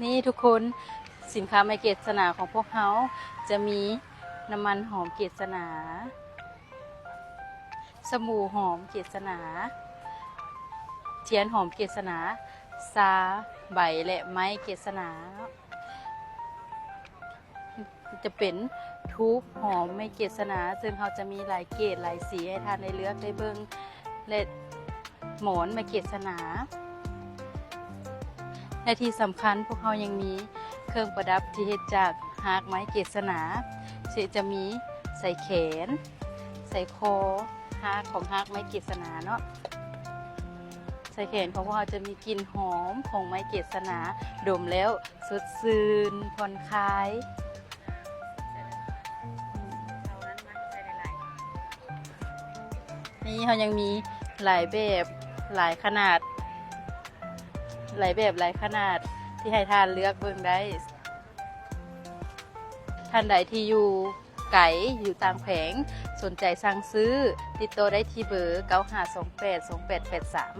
ນີ້ທຸກຄົນ, ສິນຄ້າໄມ້ເກດສະໜາຂອງພວກເຮົາຈະມີນ້ຳມັນຫອມເກດສະໜາ, ສະບູຫອມເກດສະໜາ, ທຽນຫອມເກດສະໜາ, ຊາໃບ ແລະ ໄມ້ເກດສະໜາ. ຈະເປັນທູບຫອມໄມ້ເກດສະໜາ, ເຊິ່ງເຮົາຈະມີຫຼາຍເກດຫຼາຍສີໃຫ້ທ່ານໄດ້ເລືອກໄດ້ເບິ່ງ ແລະ ໝອນໄມ້ເກດສະໜາ. ແລະ ທີ່ສຳຄັນ ພວກເຮົາຍັງມີເຄື່ອງປະດັບທີ່ເຮັດຈາກຮາກໄມ້ເກດສະໜາ, ເຊັ່ນ ຈະມີສາຍແຂນ, ສາຍຄໍ, ຮາກຂອງຮາກໄມ້ເກດສະໜາເນາະ. ສາຍແຂນຂອງພວກເຮົາຈະມີກິ່ນຫອມຂອງໄມ້ເກດສະໜາ, ດົມແລ້ວ ສົດຊື່ນ ຜ່ອນຄາຍ. ນີ້ເຮົາຍັງມີຫຼາຍແບບ ຫຼາຍຂະໜາດ, ຫຼາຍແບບ ຫຼາຍຂະໜາດທີ່ໃຫ້ທ່ານເລືອກເບິ່ງໄດ້. ທ່ານໃດທີ່ຢູ່ໄກ, ຢູ່ຕ່າງແຂວງ, ສົນໃຈສັ່ງຊື້, ຕິດຕໍ່ໄດ້ທີ່ເບີ ເກົ້າຫ້າສອງແປດ ສອງແປດແປດສາມ.